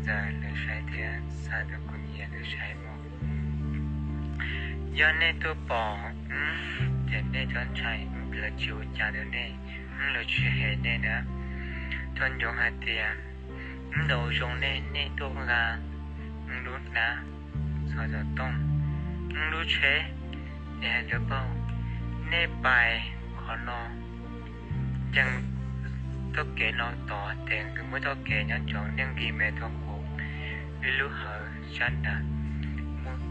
txawm lawv saib thiab xa rau kuv niam lawv saib mus. Yog nej tuaj pom wb ces nej txhob ntshai, wb los tsis ua cas rau nej, wb los tsis hem nej na. Txhua ntsoov hais tias wb ntaus zoo nej, nej tuaj nqa wb lub hnab xov tooj, wb lub tsheb, es hais rau paub nej pais qhov no, ces txoj kev no tod ces nws muaj txoj kev nyob ntsoov nej nqis me rau hauv ib lub hawv sab nrad, mus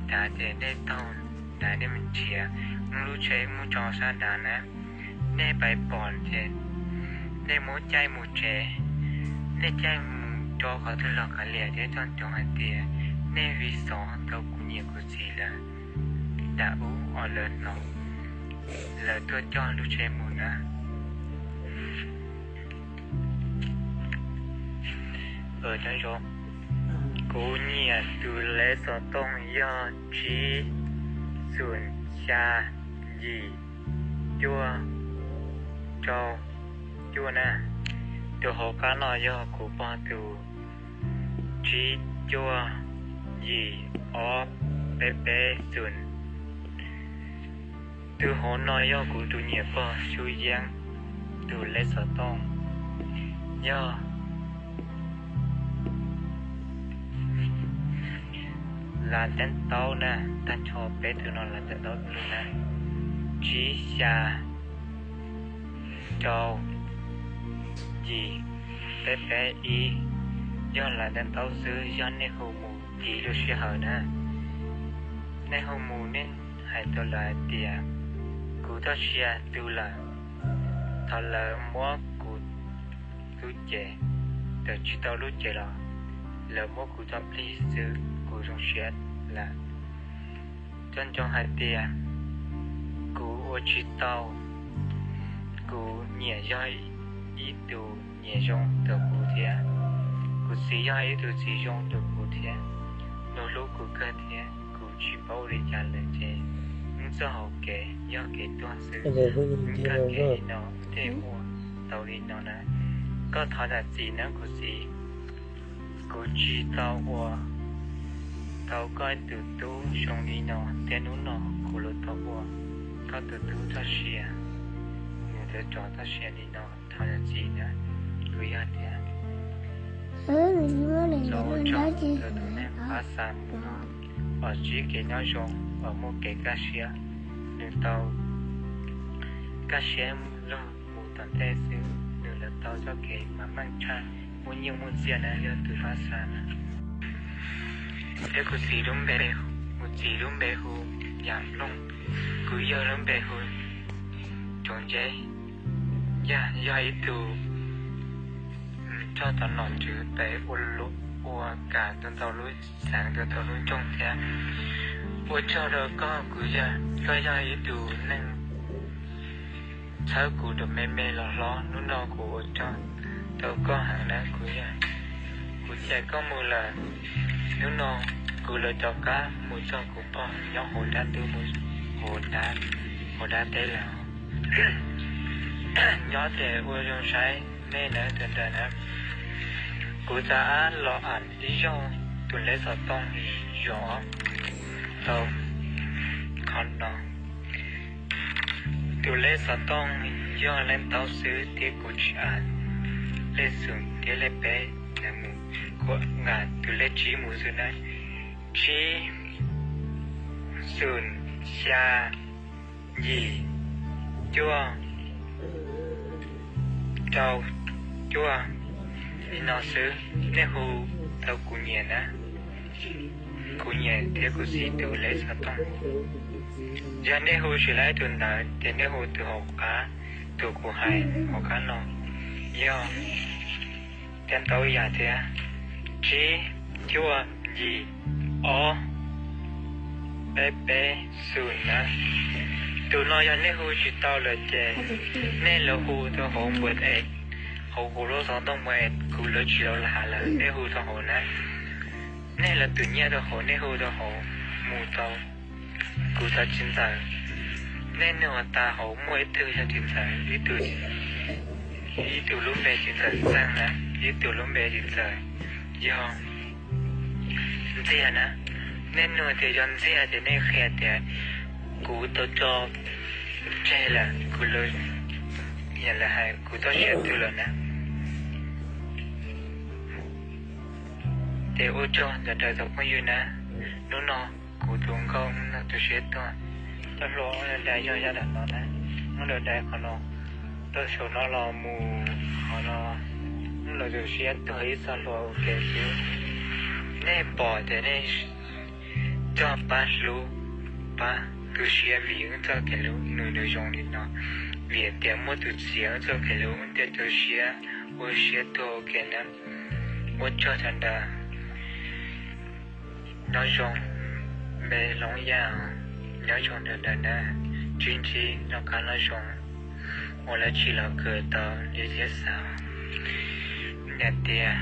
nrad ces nej taug nrad nej mus nrhiav wb lub tsheb mus tso sab nrad na. Nej pais pom ces nej muab caij mus tsev, nej caij mus rau qhov twg los kav liam, thiab txhua ntsoov hais tias nej vim xov tau kuv niam kuv txiv lawm, nram ub os lawv hnov lawv tuaj coj lub tsheb mus na. Kuv niam tus lej xov tooj yog tsib xoom xya yim cuaj rau cuaj na. Tus hauv qab no yog kuv pog tus tsib cuaj yim ob peb peb xoom. Tus hauv no yog kuv tus niam pog Xyu Yeeb tus lej xov tooj, yog lav teeb taub na, tag nrho peb tus no lav teeb taub tus na, tsib xya rau yim peb peb ib, yog lav teeb taub xwb, yog nej hu mus tiv lub sij hawm na. Nej hu mus nej hais rau lawv hais tias kuv txoj sia tu lawm, thaum lawv muab kuv lub cev, txawm tsis tau lub cev los lawv muab kuv txoj plig xwb kuv zoo siab lawm. Txhua ntsoov hais tias kuv ua tsis tau, kuv niam yog ib tus niam zoo rau kuv thiab, kuv txiv yog ib tug txiv zoo rau kuv thiab, nws hlub kuv kawg thiab, kuv tsis paub ua li cas lawm ces wb txoj hauv kev yog kev tuag xwb. Wb kawg kev li no thiaj ua tau li no na. Koj thov zam txim nawb kuv txiv, kuv tsis tau ua tau koj tus tub zoo li no thiab hnub no kuv los tau ua koj tus tub txoj sia, nws txawm tso txoj sia li no, thov zam txim nawb. Kuv yog tias txaus ua tsaug rau tus neeg pab xa mus no, uas ntsib kev nyob zoo, uas muaj kev kaj siab, nws tau kaj siab lug mus tom ntej xwb, nws los tau txoj kev mas meej tshaj, muaj nyiaj muaj txiaj na, yog tus pab xa na. Thiab kuv txiv lub npe, kuv txiv lub npe hu Yam Looj, kuv yawg lub npe hu Tsoom Nceb, yog, yog ib tug txog tom nom tswv pem ua lub, ua kam tau ntau lub xeev, tau ntau lub nroog thiab. Ua tsaug rau koj, kuv yawg, koj yog ib tug neeg txhawb kuv rau me me los hlob, hnub no kuv ua tsaug rau koj heev na kuv yawg. Kuv cais koj mus lawm, hnub no kuv lawv rov qab mus txog kuv pog nyob hauv dab ntub, mus hauv dab, hauv dab teb lawm. Nyob ces ua zoo saib nej nawb, tus ntawd na. Kuv xav los am ib zaug tus lej xov tooj zov tau qhov no. Tus lej xov tooj yog leej tau xwb thiab kuv tsis am lej xoom thiab lej peb mus, kuv am tus lej tsib mus xwb na. Tsib, xoom, xya, yim, cuaj, rau, cuaj, li no xwb. Nej hu tau kuv niam na, kuv niam thiab kuv txiv tus lej xov tooj. Yog nej hu tsis laib tus ntawd ces nej hu tus hauv qab, tus kuv hais hauv qab no, yog thiab ntau yam thiab. Tsib, cuaj, yim, ob, peb peb, xoom na. Tus no yog nej hu tsis tau lawm ces nej los hu rau hauv npua es, hauv kuv lub xov tooj npua es, kuv lawv tsis los lam has lawm, nej hu rau hauv na. Nej lawv tus nyiaj rau hauv, nej hu rau hauv mus tau, kuv txawv tsis ntxaws. Nej nug tas hauv muaj ib tug yog tsis ntxaws, ib tug, ib tug lub npe tsis ntxaws Xeej na, ib tug lub npe tsis ntxaws Yog Ntxiag na, nej nug tias yog Ntxiag ces nej qhia tias kuv tau tso tseg lawm, kuv lawv yam lawv hais kuv txoj sia twg lawm na. Ces ua tsaug ntawm daws tau phooj ywg na, hnub no kuv tus nkauj no tus siab tuag, tau hluas ua dais yog yam dam no na, hnub no dais qhov no, tau saum no los mus qhov no, hnub no tus siab tuag ib txoj hlua ua ke xwb. Nej pom tias nej coj pab hlub, pab tu siab vim wb txoj kev hlub nws nws zoo li no, vim tias muaj tus txiav wb txoj kev hlub thiaj tu siab, ua siab tuag ua ke na. Ua tsaug sawv daws. Nyob zoo, npe Hloov Yaj, nyob zoo sawv daws na, tsis ntsib noj qab nyob zoo, ua lawv tsim los kawm tau li thiab xav hais tias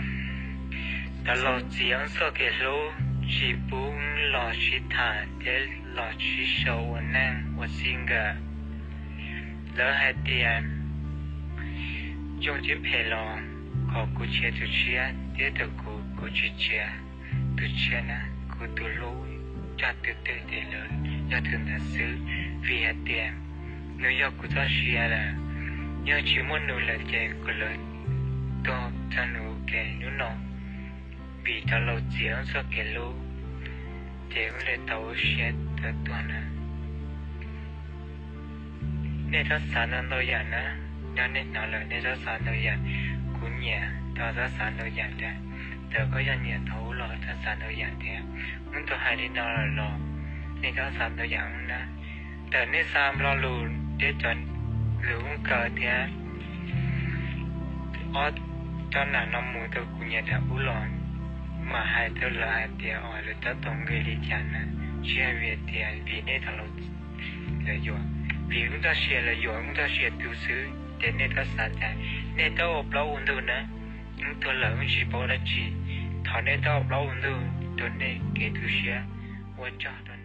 cov laus txiav wb txoj kev hlub, tsis pub los sib tham thiab los sib sau ua neej ua txij nkawm. Lawv hais tias zoo thiab phem los kom kuv txiav tus tshiab thiab tus, kuv kuv tsis txiav tus tshiab na, kuv tus hlub yog tus twg ces lawv yog tus ntawd xwb, vim hais tias nws yog kuv txoj sia lawm. Yog tsis muaj nws lawm ces kuv lawv tuag txog nws ua ke hnub no, vim cov laus txiav wb txoj kev hlub ces wb li tau ua siab tuag tuag na. Nej txhob xav ntau ntau yam na, yog nej hnov lawm nej txhob xav ntau yam. Kuv nyiam tau txhob xav ntau yam thiab, txawm koj yog nyiam thaum ub los txhob xav ntau yam thiab. Wb tau hais li no lawm los nej txhob xav ntau yam wb na. Txawm nej xa lo lus thiab cov lus wb kaw thiab ob cov nam no mus rau kuv niam dam ub los, mam hais rau lawv hais tias os lawv tab tom nqis li cas na, tsis hais vim tias vim nej tau los lawv yuam, vim wb txoj sia lawv yuam, wb txoj sia tu xwb ces nej txhob xav tias, nej txhob ua plaub ua ntug na. Wb tuag lawm wb tsis paub dab tsi, thov nej txhob ua plaub ua ntug rau nej kev tu siab. Ua tsaug rau